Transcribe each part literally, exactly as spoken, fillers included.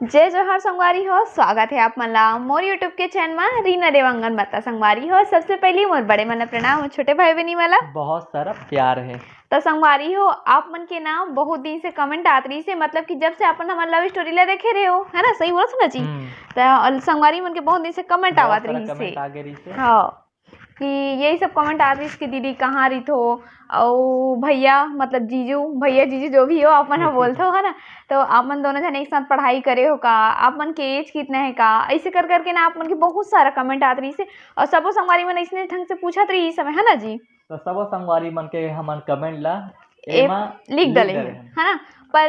जय जोहार संगवारी हो, स्वागत है आप मन ला मोर YouTube के चैनल मा रीना देवांगन बता। संगवारी हो, सबसे पहली मोर बड़े मन ला प्रणाम और छोटे भाई बहनी मन ला बहुत सारा प्यार है। तो संगवारी हो, आप मन के ना बहुत दिन से कमेंट आत रही से, मतलब कि जब से अपन हमर लव स्टोरी ला देखे रहे हो, है ना, सही बोलत हो ना जी? हम्म। तो संगवारी मन के बहुत दिन से कमेंट बहुत आवत सारा रही से। कमेंट आ गए रही से। हाँ, कि यही सब कमेंट आत रहिस कि दीदी कहाँ रहिथो, अउ भैया, मतलब जीजू, भैया जीजू जो भी हो, आप मन ह बोलथो, है ना? तो आप मन दोनों झन एक साथ पढ़ाई करे हो का? आप मन के एज कितना है का? ऐसे कर करके ना आप मन के बहुत सारा कमेंट आत रहिस हे। और सबो संगवारी मन ऐसने ढंग से पूछत रही इस समय, है ना जी? तो सबो संगवारी मन के हमन कमेंट ला ए, एमा लिख लिख डले डले हन, हन। है ना? पर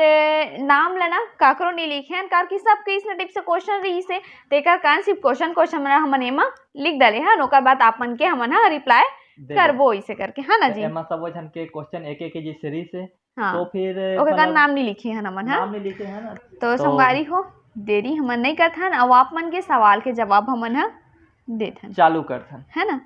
नाम ला ना काकरो नहीं लिखे हन, काबर कि सबके इसने टाइप से क्वेश्चन रहिस हे, तेकर कारण सिर्फ क्वेश्चन, क्वेश्चन मन हमन एमा लिख डले हन, ओकर बाद आप मन के हमन ह रिप्लाई दे करबो, दे। इसे करके, है ना तो जी? एमा सबो झन के क्वेश्चन एक एक जैसे रहिस हे, हाँ। तो फिर ओकर कारण मतलब नाम नहीं लिखे हन हमन ह। नाम नहीं लिखे हन ना। तो तो संगवारी हो, देरी हमन नहीं करथन, अउ आप मन के सवाल के जवाब हमन ह देथन। चालू करथन। है ना?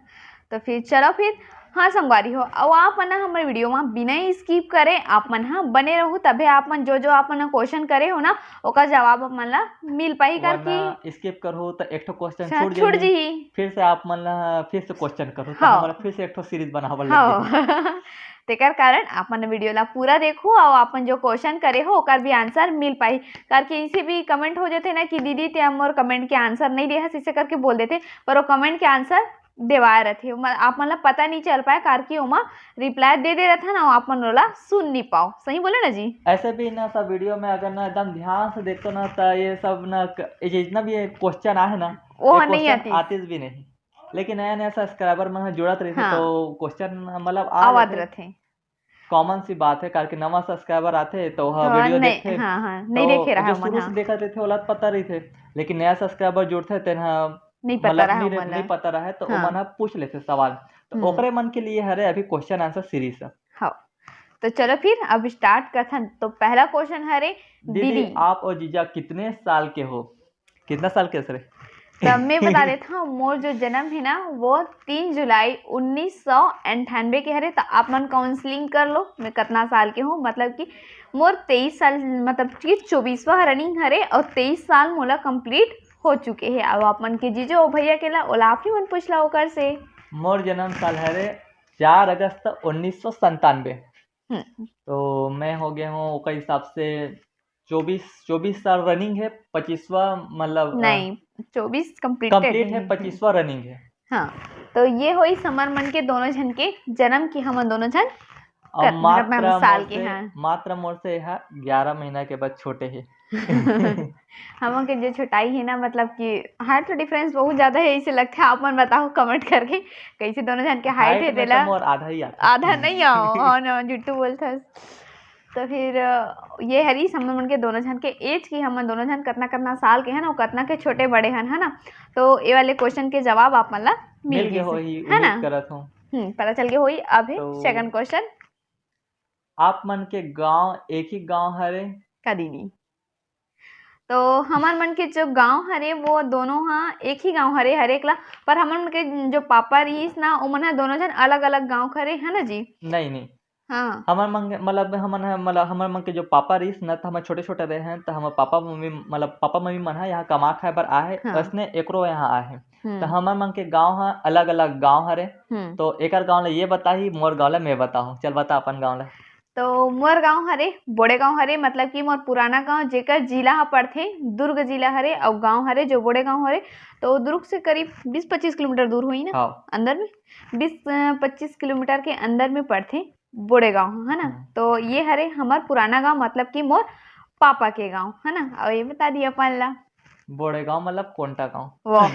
तो फिर चलो फिर, हाँ संगवारी हो, अउ आप मन ह हमर वीडियो मा बिना स्किप करे आप मन ह बने रहू, तभे आप मन जो जो आप मन ह क्वेश्चन करे हो ना, ओकर जवाब आप मन ला मिल पाही, काबर कि वरना स्किप करहू त एक ठो क्वेश्चन अच्छा, छूट छूट जाही। जाही। फिर से आप मन ला फिर से क्वेश्चन करहू, त हाँ। हमला फिर से एक ठो सीरीज बनावल हाँ। लग जाही। तेकर कारण आप मन वीडियो ला पूरा देखू, अउ आप मन जो क्वेश्चन करे हो ओकर भी आंसर मिल पाही, काबर कि इसे भी कमेंट हो जाथे ना कि दीदी ते मोर कमेंट के आंसर नहीं दे हस, इसे करके बोल देथे, पर वो कमेंट के आंसर देवाए रथे, म-, आप मन ला पता नहीं चल पाए, काबर कि ओमा रिप्लाई दे दे रथन अउ आप मन ओला सुन नहीं पाओ। सही बोले ना जी? ऐसे भी ना सब वीडियो में अगर ना एकदम ध्यान से देखो ना, तो ये सब ना क-, ये जितना भी ये क्वेश्चन आहे ना, वो ये नहीं क्वेश्चन आती। आतीस भी नहीं। लेकिन नया नया सब्सक्राइबर मन ह जुड़त रहिथे, हाँ। तो क्वेश्चन मतलब आ आवत जाथे। रथे। कॉमन सी बात है, काबर कि नवा सब्सक्राइबर आथे तो ह तो वीडियो नहीं, देखथे, हाँ, हाँ, नहीं तो देखे रहा जो मन, शुरू से हाँ। देखत रहिथे ओला पता रहिथे, लेकिन नया सब्सक्राइबर जुड़थे तेन ह नहीं पता मतलब रहा नहीं, ओमन ला। नहीं पता रहे, तो हाँ। ओमन ह पूछ लेथे सवाल। तो हम्म। ओकरे मन के लिए हरे अभी क्वेश्चन आंसर सीरीज ह। हाँ। तो चलो फिर अब स्टार्ट करथन। तो पहला क्वेश्चन हरे, दीदी, दीदी। आप और जीजा कितने साल के हो? कितना साल के हस रे? तो मैं बता देता हूँ, मोर जो जन्म है ना, वो तीन जुलाई उन्नीस सौ अंठानवे के हरे। तो आप मन काउंसलिंग कर लो, मैं कितना साल के हूँ, मतलब कि मोर तेईस साल, मतलब कि चौबीसवाँ रनिंग हरे और तेईस साल मोला कंप्लीट हो चुके हैं। अब आप मन के जीजो और भैया के ला, ओला आप ही मन पूछ ला ओकर से। मोर जन्म साल हरे चार अगस्त उन्नीस सौ संतानवे। हम्म। तो मैं हो गया हूँ ओकर हिसाब से चौबीस, चौबीस साल रनिंग है, पच्चीसवाँ मतलब, अ, नहीं, चौबीस कंप्लीटेड कंप्लीट है, है। पच्चीसवाँ रनिंग है। हाँ, तो ये होइस हमर मन के दोनों झन के जन्म की, हमन दोनों झन और कर-, मतलब मात्र हम साल मोर के से, हैं। मात्र मोर से यह ग्यारह महीना के बाद छोटे है। हमन के जो छोटाई है ना, मतलब कि हाइट तो डिफरेंस बहुत ज्यादा है, इसे लगता है। आप मन बताओ कमेंट करके, कैसे दोनों झन के हाइट हाइट है में तेला? तो मोर आधा ही आता। आधा नहीं आओ, हाँ ना, जुट्टू बोलथस। तो फिर, अ, ये हरी हमन मन के दोनों झन के एज की, हमन दोनों झन कतना कतना साल के हन अउ कतना के छोटे बड़े हन, है ना? तो ये वाले क्वेश्चन के जवाब आप मन ला मिल मिल गए गइसे, होही, है उम्मीद ना? करत हूँ। हम्म, पता चल गए होही। अब है तो सेकंड क्वेश्चन। आप मन के गांव एक ही गांव हरे? कदी नहीं। तो हमर मन के जो गांव हरे, वो दोनों हा एक ही गांव हरे, हरेक ला। पर हमर मन के जो पापा रहिस ना, ओमन ह दोनों झन अलग-अलग गांव के हरे, है ना जी? नहीं, नहीं। हाँ। हमर मन के, मतलब, हमन ह, मतलब, हमर मन के जो पापा रहिस ना, त हमर छोटे-छोटे रहे हैं, त हमर पापा मम्मी, मतलब, पापा मम्मी मन ह यहाँ कमा खाए बर आए, हाँ। वैसने एकरो यहाँ आए हैं। हम्म। त हमर मन के गांव ह अलग-अलग गांव हरे। हम्म। तो एकर गांव ला ये बताही, मोर गांव ला मैं बताहूँ। चल बता अपन गांव ला। तो मोर गांव हरे, बोड़े गांव हरे, मतलब कि मोर पुराना गांव, जेकर जिला ह पड़थे, दुर्ग जिला हरे, अउ गांव हरे जो बोड़े गांव हरे, तो दुर्ग से करीब बीस पच्चीस किलोमीटर दूर होही ना, हाँ। अंदर में बीस, अ, पच्चीस किलोमीटर के अंदर में पड़थे बोड़े गांव, है ना। हम्म। तो ये हरे हमर पुराना गांव, मतलब कि मोर पापा के गांव, है ना। अउ ये बता दिया अपन ला। बोड़े गांव मतलब कोंटा गांव। वाह।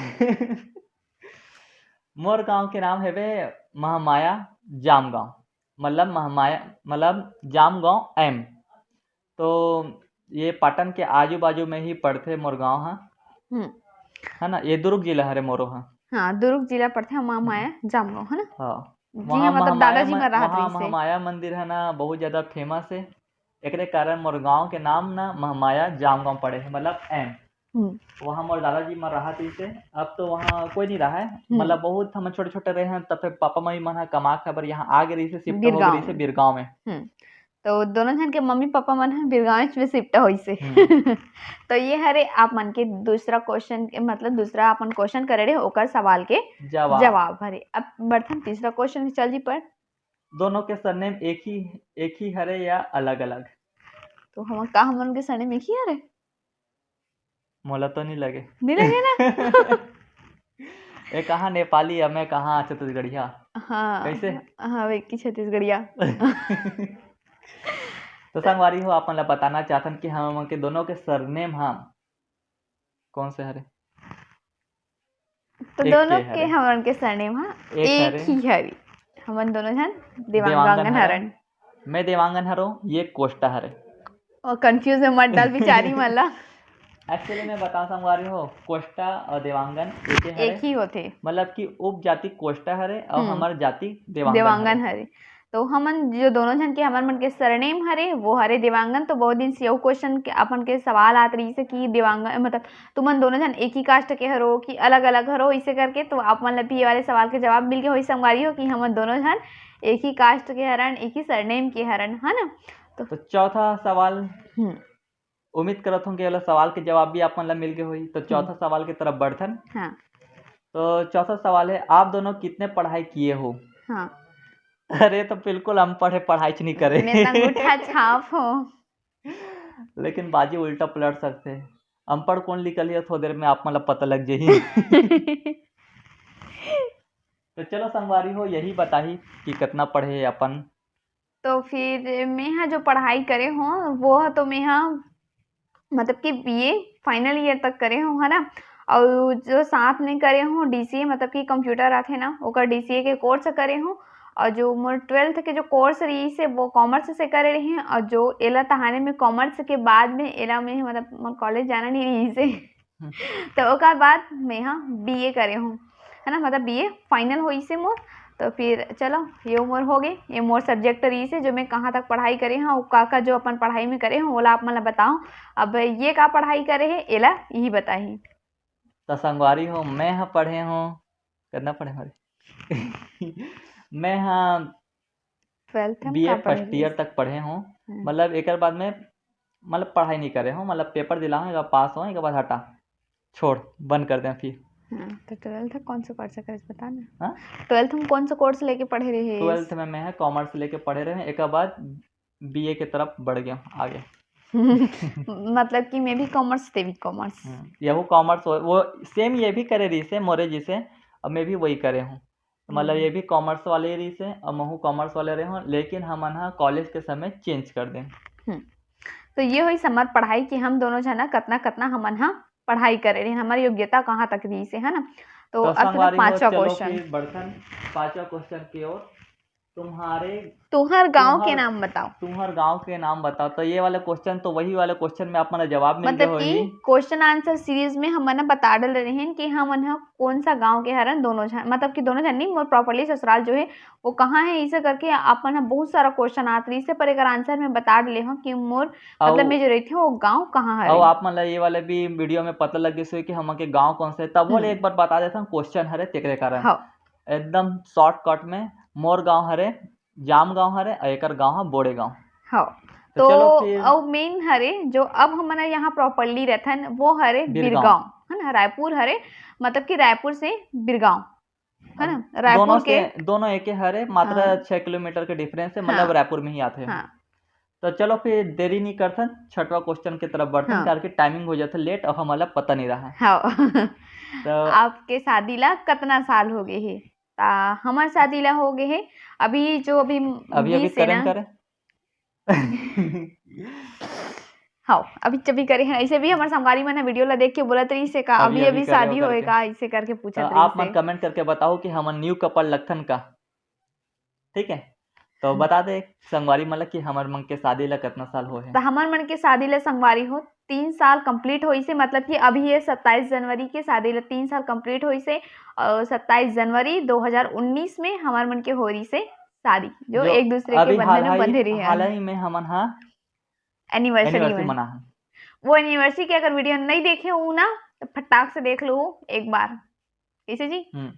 मोर गांव के नाम हेवे महामाया जामगांव, मतलब महामाया, मतलब जामगांव एम। तो ये पाटन के आजू बाजू में ही पड़थे मोर गांव हा, हम्म। है ना। ये दुर्ग जिला हरे मोरो हा। हाँ, दुर्ग जिला पड़थे, महामाया हम्म। जामगांव, है ना? हाँ। जी वहाँ हाँ, मतलब महामाया दादाजी मन, मन रहा वहाँ था इसे। महामाया मंदिर है ना, बहुत ज्यादा फेमस है। एकरे कारण मोर गांव के नाम ना महामाया जामगांव पड़े है, मतलब एम। हम्म। वहाँ मोर दादाजी मन रहा था इसे। अब तो वहाँ कोई नहीं रहा है, हम्म। मतलब बहुत हम छोटे छोटे रहे हैं, तब फिर पापा मम्मी मन ह कमा खाए बर यहाँ आ गए रहिसे, शिफ्ट हो गए बीरगांव। रहिसे बीरगांव में। हम्म। तो दोनों झन के मम्मी पापा मन ह बिरगांव में शिफ्ट होइस हे। हम्म। तो ये हरे आप मन के दूसरा क्वेश्चन, मतलब दूसरा अपन क्वेश्चन करे रहे, ओकर सवाल के जवाब। जवाब हरे। अब बढ़थन तीसरा क्वेश्चन, चल जी पढ़। दोनों के सरनेम एक ही, एक ही हरे या अलग-अलग? तो हम, का हमन के सरनेम एक ही हरे? मोला तो नहीं लगे। नहीं लगे ना? ये कहाँ नेपाली है, मैं कहाँ छत्तीसगढ़िया? हाँ। कैसे? हाँ, एक ही छत्तीसगढ़िया। तो संगवारी हो, आप मन ला बताना चाहथन कि हम के दोनों के सरनेम ह कौन से हरे? तो एक दोनों के के हरे। हमन के सरनेम ह एक एक हरे। ही हरे। हमन दोनों झन देवांगन देवांगन हरे। हरन। मैं देवांगन हरो, ये कोष्टा हरे। और कंफ्यूज में मत डाल बिचारी मन ला। एक्चुअली मैं बता संगवारी हो, कोष्टा और देवांगन एक ही हरे। एक ही होथे। मतलब कि उपजाति कोष्टा हरे और हम्म। हमर जाति देवांगन देवांगन हरे। हरे। तो हमन जो दोनों झन के, हमर मन के सरनेम हरे, वो हरे देवांगन। तो बहुत दिन से यहू क्वेश्चन के, अपन के सवाल आत रहिस हे कि देवांगन, मतलब तुमन दोनों झन एक ही कास्ट के हरो कि अलग-अलग हरो, इसे करके। तो आप मन ला भी ये वाले सवाल के जवाब मिल गए होही संगवारी हो कि हमन दोनों झन एक ही कास्ट के हरन, एक ही सरनेम के हरन, है ना? तो तो चौथा सवाल, हम्म। उम्मीद करत हूँ कि ये वाला सवाल के जवाब भी आप मन ला मिल गए होही। तो चौथा हम्म। सवाल की तरफ बढ़थन। हाँ। तो चौथा सवाल है, आप दोनों कितने पढ़ाई किए हो? हाँ। अरे, तो बिल्कुल अनपढ़ है, पढ़ाई च नहीं करे। मैं तो अंगूठा छाप हूँ। लेकिन बाजी उल्टा पलट सकते हैं। अनपढ़ कौन निकल गया, थोड़ी देर में आप मतलब पता लग जाही। तो चलो संगवारी हो, यही बताही कि कितना पढ़े अपन। तो फिर मैं हा जो पढ़ाई करे हूँ, वो हा तो मैं हा मतलब कि बीए फाइनल ईयर तक करे हूँ, है ना। और जो साथ में करे हूँ डीसीए, मतलब कि कंप्यूटर आथे ना, ओकर डीसीए के कोर्स करे हूँ। और जो मोर ट्वेल्थ के जो कोर्स रहिस हे, वो कॉमर्स से करे रही हूँ। और जो एला तहाने में कॉमर्स के बाद में एला में मतलब मोर कॉलेज जाना नहीं रहिस हे। हम्म। तो ओकर बाद मैं हा बीए करे हूँ, है ना, मतलब बीए फाइनल होइस हे मोर। तो फिर चलो, ये मोर हो गए, ये मोर सब्जेक्ट रहिस हे, जो मैं कहाँ तक पढ़ाई करे हूँ, का का जो अपन पढ़ाई में करे हूँ, ओला आप मन ला बताओ। अब ये का पढ़ाई करे हे, एला यही बताही। तो संगवारी हो, मैं हा पढ़े हूँ, कितना पढ़े हूँ? मैं हा ट्वेल्थ में बीए का पढ़े फर्स्ट ईयर रहिस? तक पढ़े हूँ। हम्म। मतलब एकर बाद में मतलब पढ़ाई नहीं करे हूँ, मतलब पेपर दिला हूँ, एक बार पास हूँ, एक बार हटा, छोड़, बंद कर दें फिर। हाँ, तो ट्वेल्थ कौन से कोर्स करे बता ना। हाँ? ट्वेल्थ में कौन सा कोर्स लेके पढ़े रहे? ट्वेल्थ में मैं है कॉमर्स लेके पढ़े रहे, एक बाद बीए के तरफ बढ़ गया आगे। मतलब कि मैं भी कॉमर्स, ते भी कॉमर्स। हम्म, यहू कॉमर्स, वो, वो सेम ये भी करे रहिस हे मोरे जैसे, अब मैं भी वही करे हूँ। मतलब ये हम्म। भी कॉमर्स वाले ही रहिस हे, अब महू कॉमर्स वाले रहे हूँ, लेकिन हमन हा कॉलेज के समय चेंज कर दें। हम्म। तो ये होइस हमर पढ़ाई कि हम दोनों झन कतना कतना हमन हा पढ़ाई करे रहे, हमारी योग्यता कहाँ तक रहिस हे, है ना। तो तो अब संगवारी हो, पांचवा चलो क्वेश्चन। फिर बढ़थन पांचवा क्वेश्चन की ओर। तुम्हारे तुहर गांव के तुम्हर नाम बताओ। तुम्हर गांव के नाम बताओ। तो ये वाला क्वेश्चन तो वही वाला क्वेश्चन में आप मन ला जवाब मिल मतलब गए कि होही। क्वेश्चन आंसर सीरीज में हमन ह बता डल रहे हैं कि हमन ह कौन सा गांव के हरन दोनों झन, मतलब कि दोनों झन नहीं, मोर प्रॉपरली ससुराल जो है वो कहाँ है, इसे करके आप मन ह बहुत सारा क्वेश्चन आत रहिस हे, पर एकर आंसर में बता डले हूँ कि मोर अउ मतलब मैं जो रहिथे वो गांव कहाँ हरे। अउ आप मन ला ये वाला भी वीडियो में पता लग गइस होही कि हमन के गांव कौन से, तब वो हम्म। एक बार बता देथन क्वेश्चन हरे तेकरे कारण। हाँ। एकदम शॉर्टकट में, मोर गांव हरे जाम गांव हरे, अउ एकर गांव ह बोड़े गांव। हाँ। तो तो चलो फिर। अउ मेन हरे जो अब हमन ह यहाँ प्रॉपरली रहथन, वो हरे बिरगांव। बिरगांव, है ना, रायपुर हरे, मतलब कि रायपुर से बिरगांव, है ना, अब रायपुर दोनों के से, दोनों एके हरे, मात्र हाँ। छह किलोमीटर के डिफरेंस है, मतलब हाँ। रायपुर में ही आते हैं। हाँ। तो चलो फिर देरी नहीं करथन, छठवा क्वेश्चन की तरफ बढ़थन, हाँ। काबर कि टाइमिंग हो जाथे लेट और हमला पता नहीं रहा। हाँ। तो आपके शादी ला कतना साल हो गए हे? ता हमर शादी ला हो गए हे अभी, जो अभी अभी, अभी बीस है करें, ना? करें। हाँ, अभी जब भी करे हैं, ऐसे भी हमारे संगवारी मन ह वीडियो ला देख के बोलत रहिस हे का, अभी, अभी, अभी अभी करे शादी हो होए करे। का, ऐसे करके पूछत तो रहिस आप मन हे। कमेंट करके बताओ कि हमन न्यू कपल लगथन का, ठीक है? तो हम्म। बता दे संगवारी मन ला कि हमर मन के शादी ला कितना साल हो हे। तो हमर मन के शादी ला संगवारी हो तीन साल कंप्लीट होइस हे, मतलब कि अभी ये सत्ताईस जनवरी के शादी ला तीन साल कंप्लीट होइस हे और सत्ताईस जनवरी दो हज़ार उन्नीस में हमर मन के हो रहिस हे शादी, जो जो एक दूसरे के अभी बंधन हाल में ही, बंधे रहे हाल हैं। ही में हमन हा एनिवर्सरी एनिवर्सरी में। मना है। वो एनिवर्सरी के अगर वीडियो नहीं देखे हो ना, तो फटाक से देख लो एक बार। कैसे जी? हम्म।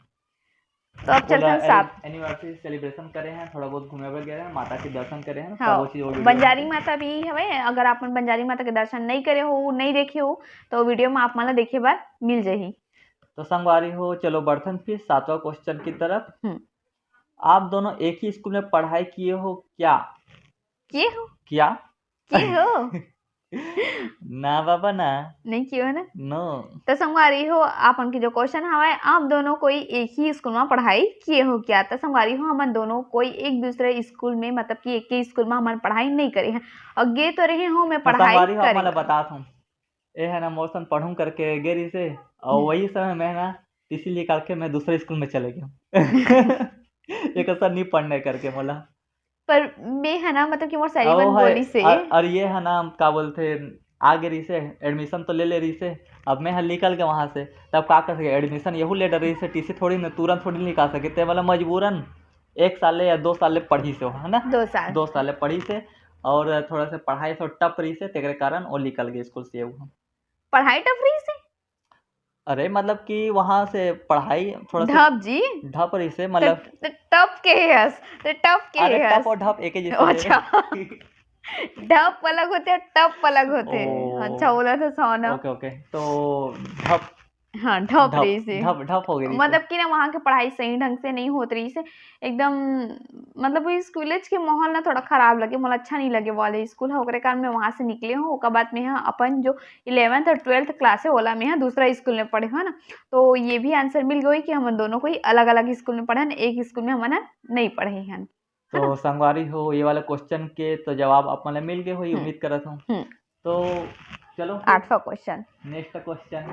तो अब चलते हैं सात। एनिवर्सरी सेलिब्रेशन करे हैं, थोड़ा बहुत घूमे बर गए हैं, माता के दर्शन करे हैं, हाँ, वो चीज वो video बंजारी में। माता भी हवे। अगर आप मन बंजारी माता के दर्शन नहीं करे हो, नहीं देखे हो, तो वीडियो में आप मन ला देखे बर मिल जाही। तो संगवारी हो, चलो बढ़थन फिर सातवां क्वेश्चन की तरफ। हम्म। आप दोनों एक ही स्कूल में पढ़ाई किए हो क्या? किए हो? क्या? किए हो? ना बाबा ना। नहीं किए हो ना? नो। तो संगवारी हो, आप मन के जो क्वेश्चन हवाए, आप दोनों कोई एक ही स्कूल में पढ़ाई किए हो क्या? तो संगवारी हो, हमन दोनों कोई एक दूसरे स्कूल में, मतलब कि एक ही स्कूल में हमन पढ़ाई नहीं करे हैं। और गे तो रहे हो, मैं तो पढ़ाई संगवारी हो, आप करे मन ला हूँ। बतात हूँ, ए है ना, मोर संग पढ़ूं करके गे रहिसे, और हम्म। वही समय मैं ना टीसी निकाल के मैं दूसरे स्कूल में चले गया। एक असर नहीं पढ़ने करके मोला। पर मैं है ना, मतलब कि मोर सैली और मन वो है, बोलिसे। और, और ये है ना, का बोलते, आ गे रहिसे, एडमिशन तो ले ले रहिसे। अब मैं हल निकल के वहां से, तब का कर सके, एडमिशन यहू ले डर रहिसे, टीसी थोड़ी ना तुरंत थोड़ी निकाल सके, ते वाला मजबूरन एक साल ले या दो साल ले पढ़िसे, है ना? दो साल। दो साल ले पढ़िसे, और थोड़ा सा पढ़ाई थोड़ा टफ रहिसे, तेकरे कारण वो निकल गए स्कूल से। वो पढ़ाई टफ रहिसे? अरे, मतलब कि वहां से पढ़ाई थोड़ा सा ढप जी। ढप रहिसे, तो, मतलब तो टफ के हस, तो टफ के अरे, हस। टफ और ढप एक ही जैसे है। अच्छा। ढप अलग होते हैं, टफ अलग होते हैं। ओ। अच्छा, बोला था सोना। ओके, ओके, तो ढप हाँ, ढप ढप रहिसे। ढप ढप हो गई रहिसे। मतलब कि ना, वहाँ के पढ़ाई सही ढंग से नहीं होत रहिसे एकदम। मतलब वो स्कूलेज के माहौल ना थोड़ा खराब लगे, मोला अच्छा नहीं लगे वाले स्कूल है, ओकरे कारण मैं वहाँ से निकले हूँ। ओकर बाद में हाँ, अपन जो इलेवेंथ और ट्वेल्थ क्लास है, ओला में हाँ दूसरा स्कूल में पढ़े हो ना, तो ये भी आंसर मिल गई कि हमन दोनों कोई अलग अलग स्कूल में पढ़े हन, एक स्कूल में हमन ह नहीं पढ़े हन। तो संगवारी हो, ये वाला क्वेश्चन के तो जवाब आप मन ला मिल गए होही, हम्म। उम्मीद करत हूँ। हम्म। तो चलो फिर, आठवां क्वेश्चन। नेक्स्ट क्वेश्चन,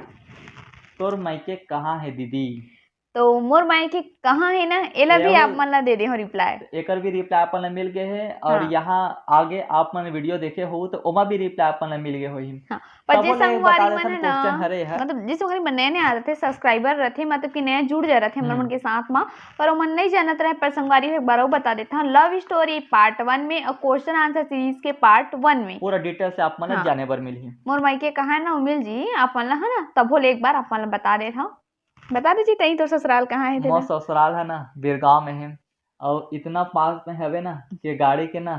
तोर मायके कहाँ है दीदी? तो मोर मायके कहाँ है ना, एला भी एहू आप मन ला दे दे हो रिप्लाई। एकर भी रिप्लाई आप मन ला मिल गए है, और हाँ। यहाँ आगे आप मन वीडियो देखे हो तो ओमा भी रिप्लाई आप मन ला मिल गए होही। हाँ, पर तब जे वो ले संगवारी बता मन देथन, है ना, क्वेश्चन हरे है। मतलब जिस वक्त नए नए आ रहे थे, सब्सक्राइबर रहते, मतलब कि नया जुड़ जा रहे थे हमर हम्म। मन के साथ में, पर ओमन नहीं जानत रहे। पर संगवारी हो, एक बार वो बता देता हूँ, लव स्टोरी पार्ट वन में और क्वेश्चन आंसर सीरीज के पार्ट वन में पूरा डिटेल से आप मन ला हाँ। जाने बर मिलही। मोर मायके कहाँ है ना, वो मिल जी आप मन ला, है ना, तब हो ले एक बार आप मन ला बता दे रहा हूँ। बता दीजिए तई, तोर ससुराल कहाँ है मोर तेरा? ससुराल है ना, बिरगांव में है, और इतना पास में हवे ना कि गाड़ी के ना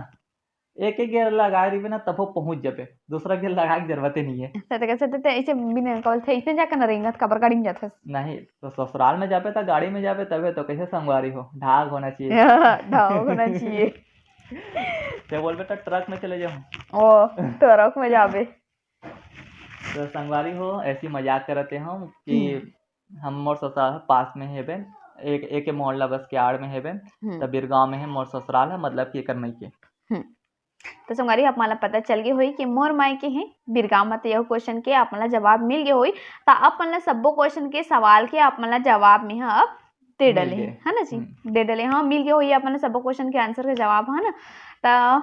एक एक गेयर लगा रहिबे ना, तभो पहुंच जाबे, दूसरा गेयर लगाए के जरूरत ही नहीं है। सत्य का सत्य, ते ऐसे बिना कॉल थे, इतने जाकर ना रेंगत, काबर गाड़ी में जाथस? नहीं तो ससुराल में जाबे तो गाड़ी में जाबे, तबे तो कैसे संगवारी हो, ढाक होना चाहिए। ढाक होना चाहिए। ते बोलबे तो ट्रक में चले जाऊँ। ओ, ट्रक में जाबे। तो संगवारी हो, ऐसी मजाक करते हम कि हम्म। हम मोर ससुराल पास में हेबे, एक एक मोहल्ला बस के आड़ में हेबे। हम्म। तो बिरगांव में है मोर ससुराल है, मतलब कि एकर मायके। हम्म। तो संगवारी, आप मन ला पता चल गए होही कि मोर मायके है बिरगांव। मत यह क्वेश्चन के आप मन ला जवाब मिल गए होही, तो आप मन ला सब्बो क्वेश्चन के सवाल के आप मन ला जवाब में ह अब दे मिल डले गए। है ना जी, हम्म। दे डले। हाँ, मिल गए होही आप मन ला सब्बो क्वेश्चन के आंसर के जवाब, है ना? तो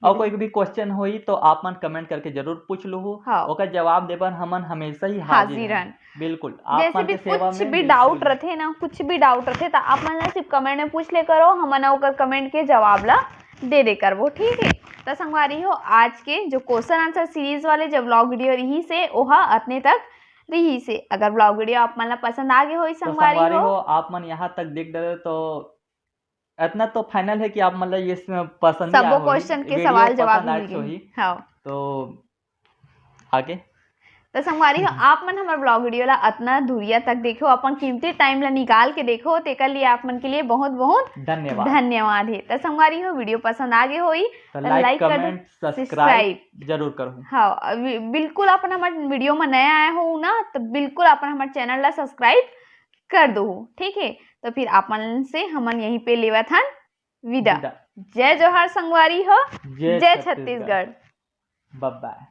और कोई भी क्वेश्चन होई तो आप मन कमेंट करके जरूर पूछ लूहू। हाँ। ओकर जवाब देबर हमन हमेशा ही हाजिर हाजिर हैं। हन। बिल्कुल, आप जैसे मन भी के सेवा कुछ में भी बिल्कुल। डाउट रथे ना, कुछ भी डाउट रथे, तो आप मन सिर्फ कमेंट में पूछ ले करो, हमन ओकर कमेंट के जवाब ला दे दे करबो, ठीक है? तो संगवारी हो, आज के जो क्वेश्चन आंसर सीरीज वाले जो व्लॉग वीडियो रहिसे, ओहा अतने तक रहिसे। अगर व्लॉग वीडियो आप मन ला पसंद आ गए होही तो संगवारी संगवारी हो, हो, आप मन यहाँ तक देख डरे तो इतना तो फाइनल है कि आप मन ला ये स-, पसंद ही सब्बो आया होही। क्वेश्चन के वीडियो सवाल जवाब पसंद आए मिल गए। होही। हाँ। तो आगे तो संगवारी हो, आप मन हमर व्लॉग वीडियो ला अतना दूरिया तक देखो, अपन कीमती टाइम ला निकाल के देखो, तेकर लिए आप मन के लिए बहुत बहुत धन्यवाद। धन्यवाद है। तो संगवारी हो, वीडियो पसंद आ गए होही तो तो लाइक, लाइक कर दो, कमेंट, सब्सक्राइब। सब्सक्राइब जरूर करूँ। हाँ, अभी बिल्कुल अपन हमर वीडियो में नया आए हो ना, तो बिल्कुल अपन हमर चैनल ला सब्सक्राइब कर दो, ठीक है? तो फिर आप मन से हमन यहीं पे लेवत हन विदा। विदा। जय जोहार संगवारी हो, जय जय छत्तीसगढ़। छत्तीसगढ़। बाय बाय।